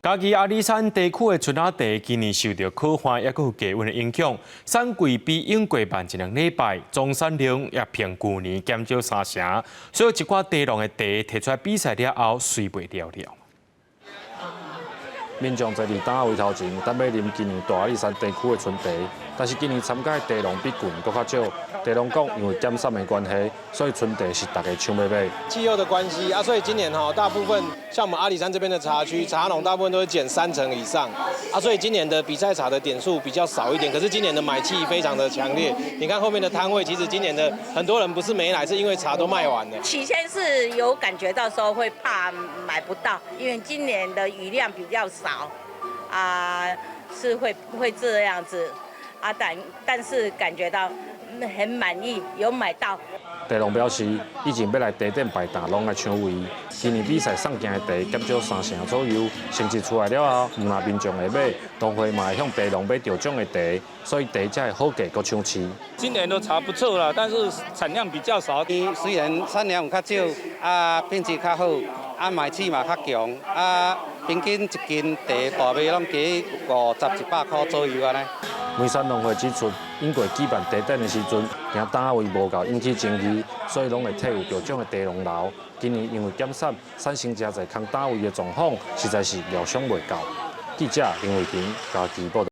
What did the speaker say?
嘉義阿里山地區的春仔茶今年受著苦旱，抑閣有低溫的影響，產季比往季慢一兩禮拜，總產量也平舊年減少三成，所以一寡茶農的茶提出來比賽了後，隨賣了了。民眾坐佇擔仔位頭前，等欲啉今年大阿里山地區的春茶，但是今年參加的茶農比舊年閣較少。茶農講，因為減產的關係，所以春茶是逐家搶欲買。氣候的關係啊，所以今年吼大部分像我們阿里山這邊的茶區，茶農大部分都是減三成以上啊，所以今年的比賽茶的點數比較少一點。可是今年的買氣非常的強烈，你看後面的攤位，其實今年的很多人不是沒來，是因為茶都賣完了。起先是有感覺到說會怕買不到，因為今年的雨量比較少，啊，是會這樣子，啊，但是感覺到很滿意，有買到。茶農表示，以前欲來茶展擺檔，攏愛搶位。今年比賽送件的茶減少三成左右，成績出來了後，毋但民眾會買，農會嘛會向茶農買著獎的茶，所以茶才會好價閣搶市。今年的茶不錯啦，但是產量比較少。雖然產量有較少，啊品質較好，啊賣氣嘛較強，啊平均一斤茶大賣攏加五十一百箍左右按呢。梅山農會指出，往過舉辦茶展的時陣，驚檔位無夠引起爭議，所以攏會替有著獎的茶農留。今年因為減產，產生誠濟空檔位的狀況，實在是料想袂到。記者林偉平嘉義報導。